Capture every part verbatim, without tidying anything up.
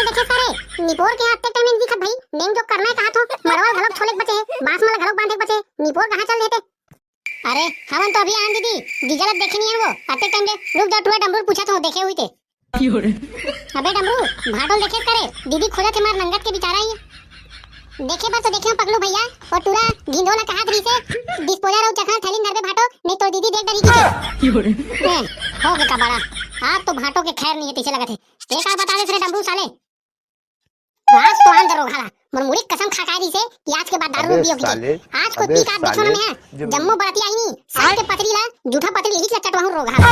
देखे सारे, निपोर के अतेक टाइम नइ दिखत भाई। नेंग जो करना हे कहा तो मरवा घलोक छोले के बचे हे, बांस मन ला घलोक बांधे के बचे हे। निपोर कहाँ चल देते? अरे, हमन तो अभी आन दीदी, जीजा ला देखे नइ आन वो। अतेक टाइम ले रुक जा, टूरा डमरू पूछा तो देखे हुई ते। अबे डमरू, भाटो ल देखे करे, दीदी खोजत हे मार नंगत के बिचारा ही। देखे बर तो देखे हो पगलू भैया, वो टूरा गिंदो ला कहात रहिसे, डिस्पोजल अउ चखना थैली धरबे भाटो, नहीं तो दीदी देख डरी की। ए, हो गे का बड़ा, आज तो भाटो के खैर नहीं हे, तइसे लगत हे। ये का बता दे रे डमरू साले, आज तो आन दे रोगहा ला, मोर मुड़ी कसम खा के आय रहिसे कि आज के बाद दारू अबे पियो की। साले, आज कोई अबे पी का देखो ना साले, मैं, जब जम्मो बरतिया आई नी, साल के पतरी ला, जूठा पतरी लिहिच ला चटवाहूं रोगहा ला।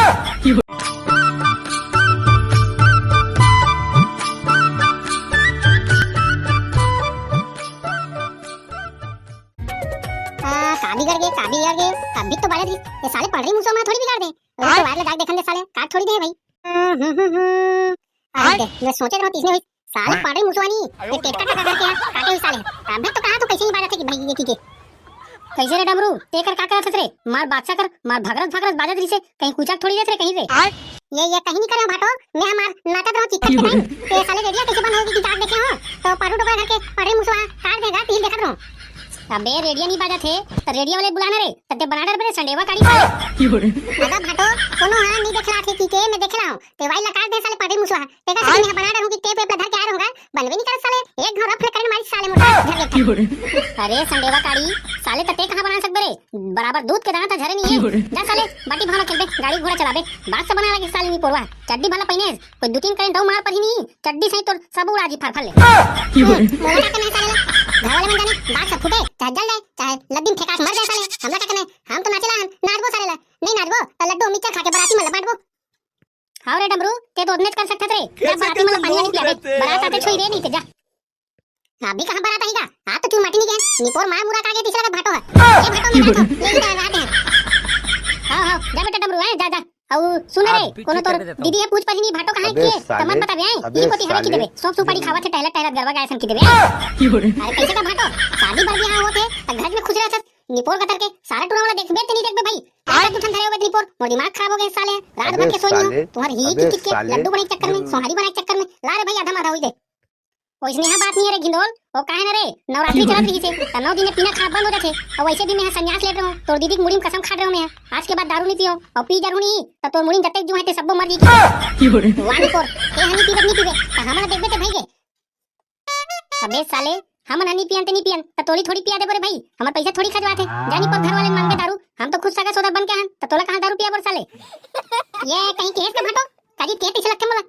आ, का बिगड़ गे, का बिगड़ गे? अभी तो बाजत रहिस, ये साले पड़री मुसवा मन थोड़ी बिगाड़ दे। अरे तो वायर ला जाके देखन दे साले, काट थोड़ी दे भाई। हम्म, हम्म, हम्म, हम्म। अरे दे, मैं सोचे रहो तीसने हुई, साले पड़री मुसवा नी, ये टेटका टका करके यहाँ काटे हुई साले। अबे तो कहा तो कइसे नहीं बाजत हे कि भाई ये की के? कइसे रे डमरू, ते कर का करत हस रे? मार बादशाह कर, मार भगरस भगरस बाजत रहिसे, कहीं कुचक थोड़ी देत रे कहीं रे। ये, ये कहीं नहीं करे हो भाटो, मैं हमार नाचत रहो चिक्कट के टाइम। ते साले रेडिया कइसे बंद होगी कि जाग देखे हो? तो परू डोकरा घर के पड़री मुसवा काट देगा, तीन देखत रहो। अबे रेडिया नहीं बाजत हे, तो रेडिया वाले बुलाना रे, तब ते बना डर बे संडेवा काड़ी साले। अदा भाटो, कोनो हाँ नहीं देखला थे कि के मैं देखला हूँ। ते वाई ला काट दे साले पड़री मुसवा। ते का सही में बना डर हूँ कि टेप वेप ला धर के आ रहे होगा। बनवे नहीं कर साले, एक घाव रफ ले करंट मारी साले मोटा, झर के। अरे संडेवा काड़ी, साले तते कहाँ बना सकबे रे? बराबर दूध के दाना था झरे नहीं है। जा साले, बाटी भावना खेलबे, गाड़ी घोड़ा चलाबे, बात से बना लगे साले निपोरवा। चड्डी भला पहिने, कोई दू तीन करंट दऊ मार पड़ी नहीं, चड्डी सही तोर सब उड़ा जी फार फार ले। मोला का करना है साले ला? घर वाले मन जाने, बात सब फूटे, चाहे जल जाए, चाहे लद्दी में फेंकास मर जाए साले, हमला का करना है? हम तो नाचे ला हन, नाचबो साले ला, नहीं नाचबो तो लड्डू मिक्सचर खा के बराती मन ला बांटबो। हाँ रे डमरू, ते तो ओतनेच कर सकत रे। जा बराती मन ला पानी वानी पिया दे। बरात आते छोई दे नहीं ते जा। अभी कहाँ बरात आही का? आज तो चूर माटी नहीं गए। निपोर मार मुरा का गे तीसरा का भाटो है। ये भाटो में भाटो। ले इधर आते हैं। हाँ, हाँ, जा बेटा डमरू, हैं, जा, जा। अउ सुन रे, कोनो तोर दीदी है पूछ पड़ी नहीं भाटो कहाँ के? तमन पता भी है? अबे ये कोती हवे की देबे। सौंफ सुपारी खावा थे टहलत टहलत गरबा गाय सन की देबे। अरे कइसे का भाटो? शादी बर बिहाव होथे, त घर में खुश रहत। निपोर कतर के सारा टूरा वाला देखबे ते नहीं देखबे भाई। आज दू ठन धरे होबे निपोर, मोर दिमाग खराब हो गए साले। रात भर के सोई नहीं हो। तुम्हारे ही की किट के लड्डू बनाए के चक्कर में, सोहारी बनाए के चक्कर में। ला रे भाई आधा माधा होई दे। ओइसने हा बात नहीं है रे गिंदोल, वो काहे ना रे, नवरात्रि चलत रही से, त नौ दिन में पीना खाना बंद हो जाथे। और वैसे भी मैं संन्यास लेत रहूं, तोर दीदी के मुड़ी में कसम खात रहूं मैं, आज के बाद दारू नहीं पियो, और पी जरूर नहीं, त तोर मुड़ी में जतक जू है ते सब्बो मर जाई। वाह निपोर, ए हनी पीबे नहीं पीबे, त हमन देखबे ते भाई के। अबे साले, हमन ह नी पियन ते नी पियन, त तोली थोड़ी पिया देबो रे भाई। हमर पैसा थोड़ी खजवाथे। जानी पर घर वाले मांगे दारू, हम तो खुद सगा सोदर बन के हन, त तोला कहाँ दारू पिया बर साले? ये कहीं केहेस के भाटो, काजी के पीछे लगथे मोला।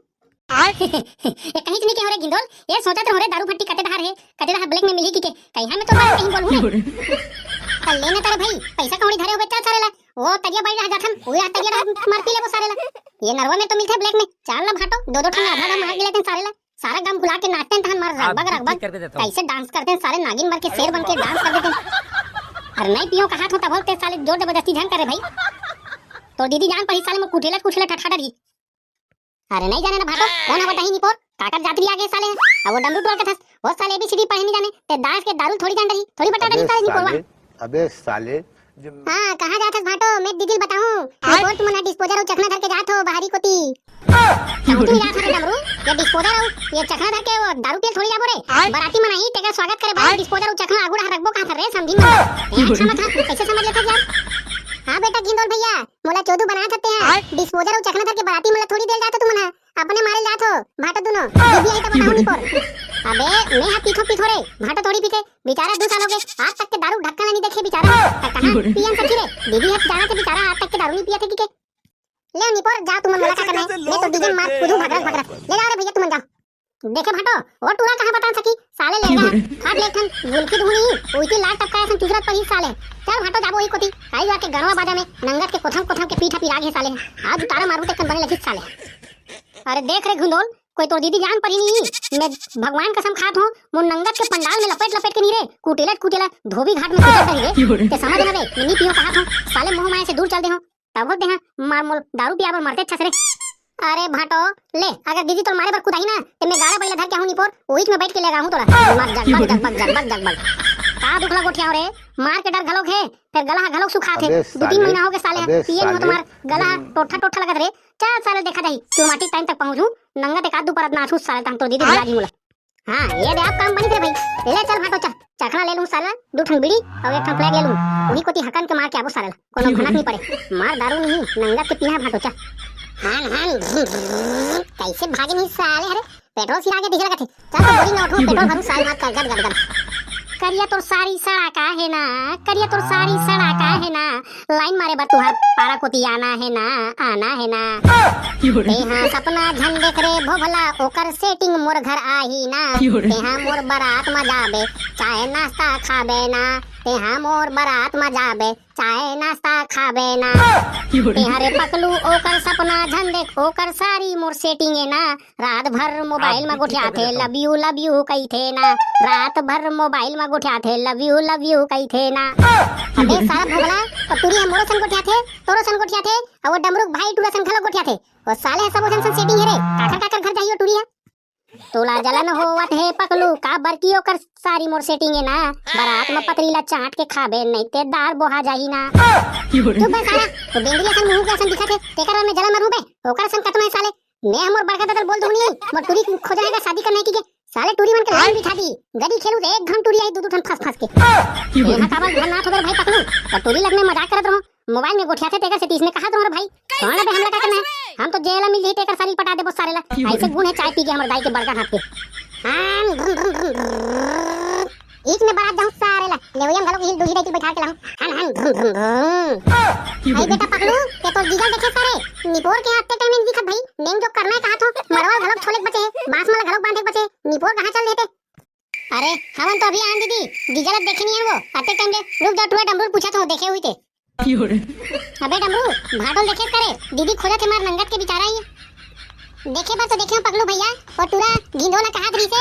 ये कहीं नहीं के हो रे गिंदोल, ये सोचत रहो रे दारू भट्टी कते धार है, कते धार ब्लैक में मिली की के, कहीं हमें तो बात कहीं बोलूं रे। त लेना तारे भाई, पैसा कौड़ी धरे हो बच्चा सारे ला, वो तरिया बाड़ी रह जाथन, वो तरिया मार पी लेबो सारे ला। ये नरवा में तो मिलथे ब्लैक में, चाल ला भाटो, दो दो ठन आधा आधा मार के लेते सारे ला। सारा गांव बुला के नाचते हैं, तहन मार रगबग रगबग। कैसे डांस करते हैं सारे, नागिन बन के शेर बन के डांस कर देते हैं। अरे नहीं पियो कहा था तब ते साले जोर जबरदस्ती झन करे भाई। तो दीदी जान पड़ी साले में कुठेला कुठेला ठठा डरी। अरे नहीं जाने ना भाटो, कौन हवा दही निपोर, काकर जातरी आगे साले। अब वो डमरू टोल के थस, वो साले एबीसीडी पढ़े नहीं जाने, ते दास के दारू थोड़ी जान डरी, थोड़ी बता डरी साले निपोरवा। अबे साले, हाँ, कहाँ जाथस भाटो? मैं दीदी ल बताहूँ। आय? रिपोर्ट मन डिस्पोजल अउ चखना धर के जात हो बाहरी कोती। समझ में जात हरे डमरू, ये डिस्पोजल अउ ये चखना धर के वो दारू पियल थोड़ी जाबो रे। आय? बराती मन आही, तेकर स्वागत करे बर आय? डिस्पोजल अउ चखना आगू डहर रखबो कहाँ रे समझी मन। ए, अच्छा मत हाँ, कैसे समझ लेथस यार? हाँ बेटा गिंदोल भैया, मोला चोदू बना सकते हैं। आय? डिस्पोजल अउ चखना धर के बराती मन ला थोड़ी देल जात हो तुमन हा। अपने मारे जात हो, भाटो दुनो। दीदी आई तब बताहूँ निपोर। अबे, मैं हा पीथो पीथो रे, भाटो थोड़ी पीथे। बेचारा दू साल हो गए, आज तक के दारू ढक्कन नहीं देखे बेचारा। त कहाँ पियन सखी रे? दीदी हत जाना थे बेचारा, आज तक के दारू नहीं पिया थे कि के? ले निपोर, जाओ तुमन, मोला का करना है? मैं तो डीजे मार कूदू भगरस भगरस। ले जाओ रे भैया तुमन जाओ। देखे भाटो, वो टूरा कहाँ बतान सकी? साले ले ना, फाट ले ठन, गुलकी धुनी, उल्टी लाल टपका ऐसन चुचरत पड़ी साले। चल भाटो जाबो ही कोती, आई जाके गणवा बाजा में नंगत के कोथम कोथम के पीठा पिराग है साले। आज उतारा मारू ते कन बने लगी साले। अरे देख रे घुंदोल, कोई तोर दीदी जान पड़ी नहीं। मैं भगवान कसम खात हूँ, मोर नंगत के पंडाल में लपेट लपेट के नहीं रे, कुटेला कुटेला धोबी घाट में कुचल रही रे। ते समझ ना रे, मैं नहीं पियो कहा था, साले मोह माया से दूर चल दे हो। तब होते हैं मार मोल दारू पिया बर मरते अच्छा से रे। अरे भांटो, ले, अगर दीदी तोर मारे बर कुदाही ना, ते मैं गाड़ा बइला धर के आहूं निपोर, उहीच में बैठ के लेगाहूं तोला। मर जगबग, जगबग, जगबग, जगबग। का दुख ला गोठियाहूं रे? मार के डर घलोक हे, फेर गला हा घलोक सुखात हे। अबे दू तीन साले, महीना होगे साले हा, अबे पिए नइ हो साले। तुम्हार गला हा टोठा टोठा लगत रे। चल साले देखा जाही, तू माटी टाइम तक पहुंचहूं, नंगा ते का दू परत नाचहूं साले, तहां तोर दीदी बुला दी मोला। हां, ये दे अब काम बनिस रे भाई। ले चल भांटो चल, चखना ले लूं साला, दू ठन बीड़ी अउ एक ठन फ्लैग ले लूं। उही कोती हकन के मार के आबो साला ला। कोनो भनक नइ पड़े। मार दारू नइ, नंगत के पीहा भांटो चल। हान हान, कइसे भागे नइ साले हरे? पेट्रोल सिरा के दिखे लगत हे। चल तो बोरिंग में उठो, पेट्रोल भरू साले मार कर गद गद गद। करिया तोर सारी सड़ा का हे ना, करिया तोर सारी सड़ा का हे ना, लाइन मारे बर तुहार पारा कोती आना हे ना, आना हे ना। तेहा सपना झन देख रे भोभला, ओकर सेटिंग मोर घर आही ना। तेहा मोर बरात म जाबे, चाय नाश्ता खाबे ना। तेहा मोर बरात म जाबे, चाय नाश्ता खाबे ना। तेहा रे पकलू ओकर सपना झन देख, ओकर सारी मोर सेटिंग ए ना। रात भर मोबाइल म गोठियाथे, love you, love you कहिथे ना। रात भर मोबाइल म गोठियाथे, love you, love you कहिथे ना। अबे साला भोभला, ओ टूरी ह मोरो सन गोठियाथे, तोरो सन गोठियाथे, अउ वो डमरू भाई टूरा सन घलो गोठियाथे। ओ साले ह सबो झन सन सेटिंग हे रे। काखर काखर घर जाही ओ टूरी ह? तोला जलन होवत हे पकलू, काबर कि ओकर सारी मोर सेटिंग ए ना। बरात म पतरी ला चाट के खाबे, नइ ते दार बोहा जाही ना। चुप बे साला, वो बेंगरी असन मुंह के असन दिखत हे, तेकर बर मैं जलन मरहूं बे? ओकर असन कतनो हे साले। मैं हमर बड़का ददा ल बोल दूं नी, मोर टूरी खोजना हे का शादी करना हे कि के? साले टूरी मन के लाइन बिठा दी, गली खेलू त एक घन टूरी आही दू दू ठन फंस फंस के। तेहा काबर घर ना थोबे भाई पकलू, त टूरी लग में मजाक करत रहों। मोबाइल में गोठियाथे तेकर सेती इसने कहत रहों रे भाई। कौन अबे हमला का करना हे? हम तो जेला मिल जाही तेकर सारी पटा देबो सारे ला। अइसे गुण हे चाय पी के हमर दाई के बड़का हाथ के। हां, भ्रुम, भ्रुम, भ्रुम, भ्रुम। इहीच में बरात जाहूं सारे ला। लेवइया म घलोक इही ल दूही दाई के बइठा के लाहूं। हन, हन, भ्रुम, भ्रुम, भ्रुम। भाई बेटा पकलू, ते तोर जीजा ल देखे सारे। निपोर के अतेक टाइम नइ दिखत भाई। नेंग जो करना हे कहाथों। मड़वा ल घलोक छोले के बचे हे। बांस मन ल घलोक बांधे के बचे हे। निपोर कहां चल देते? अरे, हमन तो अभी आन दीदी, जीजा ल देखे नइ हन वो। अतेक टाइम ले रुक जा, टूरा डमरू ल पूछत हों, देखे होही ते। अबे डमरू, भांटो ल देखे करे, दीदी खोजत हे मार नंगत के बिचारा ही। देखे बर तो देखे हों पकलू भइया, वो टूरा गिंदो ला कहात रहिसे,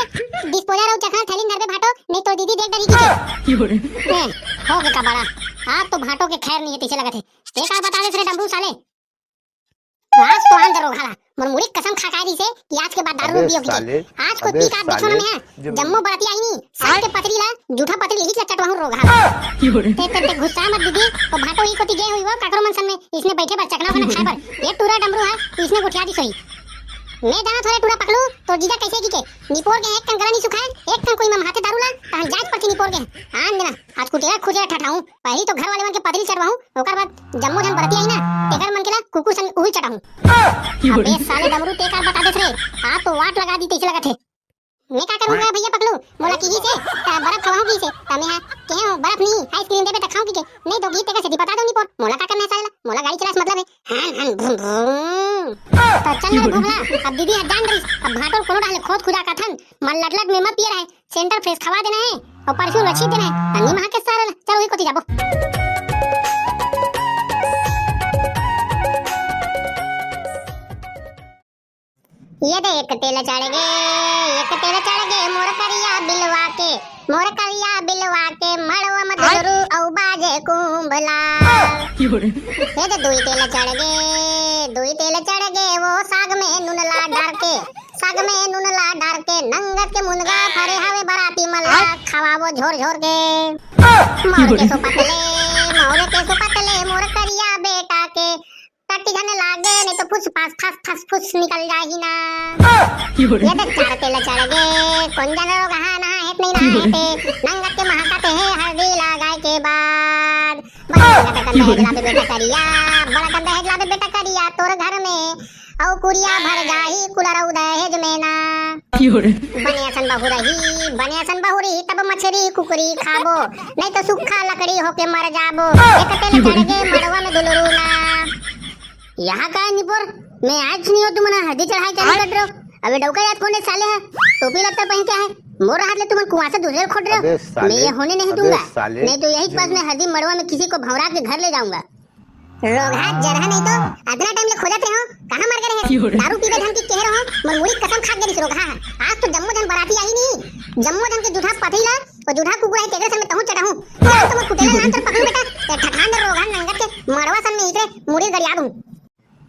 डिस्पोजल अउ चखना थैली धरबे भांटो, नइ तो दीदी देख डरही कहिके। ए, होगे का बड़ा, आज तो भांटो के खैर नइ हे तइसे लगत हे। ते का बता देस रे डमरू साले? आज तो आन दे रोगहा ला, मोर मुड़ी कसम खा के आय रहिसे कि आज के बाद दारू अबे नइ पीओ कहिके। साले, आज कोई अबे पी के आप देखो ना साले, मैं, जब जम्मो बरतिया आही नी, साल के पतरी ला, जूठा पतरी ला इहीच ला चटवाहूं रोगहा ला। ते, ते, ते गुस्सा मत दीदी, वो भांटो ही कोती गे होही वो काकरो मन सन में, इसने बइठे बर, चखना वखना खाए बर। ये टूरा डमरू हा, इसने गोठिया दिस होही। मैं जानत हों रे टूरा पकलू, तोर जीजा कइसे कहिके, निपोर के एक कन गला नइ सुखाय, एक कन कोई में महाथे दारू ला, तहन जांच परची निपोर के। आन देना, आज कुटेरा खुजेरा ठठाहूं, पहिली तो घर वाले मन के पतरी चटवाहूं, ओकर बाद जम्मो झन बरतिया आही ना, तेकर मन के ला कुकुर सन उही चटाहूं। अबे साले डमरू ते का बता देस रे, आज तो वाट लगा दी तइसे लगत हे। मैं का करूं रे भइया पकलू, मोला किहिसे, त बरफ खवाहूं किहिसे, त मैं हा कहे हों बरफ नहीं, आइसक्रीम देबे त खाहूं कहिके, नइ दोगी तेकर सेती बता दो निपोर, मोला का करना हे साले ला, मोला गाड़ी चलाए से मतलब हे। हन, हन, भुम, भुम। त चल ना रे भोभला, अब दीदी हा जान रहिस, अब भांटो ल कोनो डाहर ले खोद खुदा के आथन, मन लटलट में मत पिए रहय, सेंटर फ्रेश खवा देना हे अउ परफ्यूम ल छीट देना हे। तनी महा के सारे ला, चल उही कोती जाबो। ये दे एक तेल चढ़ गे, एक तेल चढ़ गे मोर करिया बिलवा के, मोर करिया बिलवा के मड़वा म दुलरू अउ बाजे कुंभला। ये दे दुई तेल चढ़ गे, दुई तेल चढ़ गे वो साग में नून ला डार के, साग में नून ला डार के नंगत के मुनगा फरे हवे बराती मन ला खवाबो झोर झोर के। मोर के सो पतले, मोर के सो पतले, मोर करिया बेटा के टट्टी झन लागे, नहीं तो फुस फास फस फस फुस निकल जाही ना। ये दे चार तेल चढ़ गे, कोन जन रोगहा नहा हेत नहीं नहा हेते, नंगत के महकत हे हल्दी लगाए के बाद। बड़ा गंदा हेत लाबे बेटा करिया, बड़ा गंदा हेत लाबे बेटा करिया, तोर घर में अउ कुरिया भर जाही कुलर अउ दहेज में ना। बने असन बहू रही, बने असन बहू रही, तब मछरी कुकुरी खाबो, नहीं तो सूखा लकड़ी होके मर जाबो। एक तेल चढ़ गे मड़वा में दुलरू ना। यहाँ का है निपोर? मैं आज नहीं हो तुमन हल्दी चढ़ाए चालू कर रहे हो। अबे डौका याद कौन है साले है? टोपी लत्ता पहन के है। मोर हाथ ले तुमन कुआं से दूसरे खोट रहे हो। अबे साले, मैं ये होने नहीं दूंगा। साले, नहीं तो यही पास में हल्दी मड़वा में किसी को भौंरा के घर ले जाऊंगा। रोगहा जरहा नहीं तो अतना टाइम ले खोजत रहे हो, कहाँ मर गए रहे? दारू पीबे धन की कह रहे हो, मोर मुड़ी कसम खा के रिस रोगहा है। आज तो जम्मो जन बराती आही नहीं, जम्मो जन के जूठा पथरी ला, वो जूठा कुकुर है तेरे सन में तहूँ चटाहूँ। आज तो मोर कुटेला लान तर पकड़ू बेटा, ते ठठान दे रोगहा नंगत के मड़वा सन में इतरे मुड़ी गड़िया दूँ।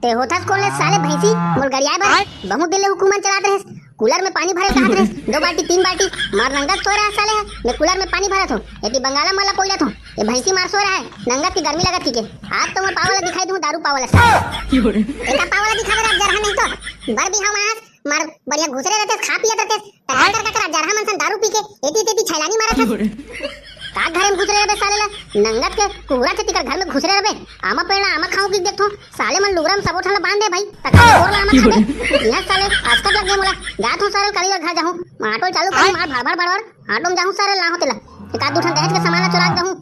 ते होथस कोन ले साले भैंसी, मोर गरियाए बर? बहुत दिन ले हुकूमन चलात रहेस, कूलर में पानी भरे कहत रहेस, दो बाल्टी, तीन बाल्टी, मार नंगत सोए रहा साले ह। मैं कूलर में पानी भरत हूँ, एती बंगाला मला पोइलत हूँ, ये भैंसी मार सोए रहा है, नंगत की गर्मी लगत की के। आज तो मैं पाव वाला दिखाई दूँ, दारू पाव वाला साले। एका पाव वाला दिखावे रे जरहा नहीं तो, बर बिहाव मास, मार बढ़िया घुसरे रहते, खा पियत रहते, टका कर कर जरहा मनसन दारू पी के, एती तेती छैलानी मारत हस। का घर में घुसरे रहबे साले ला? नंगत के कुहरा थे तिकर घर में घुसरे रहबे। आमा पेड़ ला आमा खाऊं की देखथो। साले मन लुगरा में सबो ठन ला बांध दे भाई। तका बोर ला आमा खाबे। इहां साले आस्कत लग गए मोला। जात हूं साले काली घर जाहूं। ऑटो चालू करी मार भड़ भड़ भड़ भड़। ऑटो में जाहूं साले लाहूं तेला। एक आध दू ठन दहेज के सामान ला चुरा के जाहूं।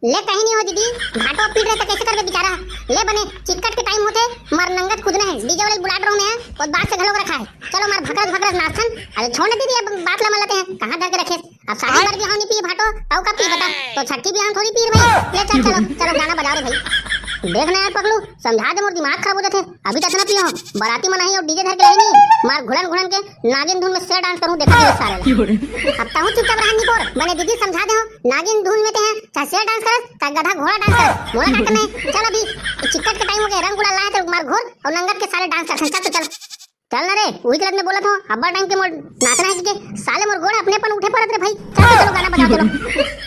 ले कहीं नहीं हो दीदी, भाटो पीट रहे तो कैसे करबे बेचारा। ले बने चिक्कट के टाइम होथे, मार नंगत कूदना है। डीजे वाले बुलात रहूं मैं, और बात से घलोक रखा है। चलो मार भकरस भकरस नाचथन। अरे छोड़ ना दीदी, अब बात ला मलते हैं, कहाँ धर के रखे। अब शादी बर बिहाव नहीं पी भाटो, ताऊ का पी बता। तो छठी बिहाव थोड़ी पी भाई। ले चल, चलो चलो गाना बजाओ रे भाई। देख ना यार पगलू, समझा दे, मोर दिमाग खराब हो जाथे। अभी तक ना पियो हम, बाराती मन आही और डीजे धर के लाई नहीं, मार घुड़न घुड़न के नागिन धुन में से डांस करूं, देखा दीदी सारे ला। अब ताहू चुपचाप रहा नहीं पोर, बने दीदी समझा दे हो, नागिन धुन में ते हैं, चाहे शेर डांस करस, चाहे गधा घोड़ा डांस करस, मोला का करना है। चल अभी चिक्कट के टाइम हो गया, रंग गुलाल लाए थे मार घोर और नंगत के सारे डांस करथन। चल तो चल। चल ना रे, वही तरह मैं बोलत हूँ, अब्बड़ टाइम के मोर नाचना है कि के? साले मोर गोड़ अपने अपन उठे पड़त रे भाई। चल तो चलो गाना बजा चलो।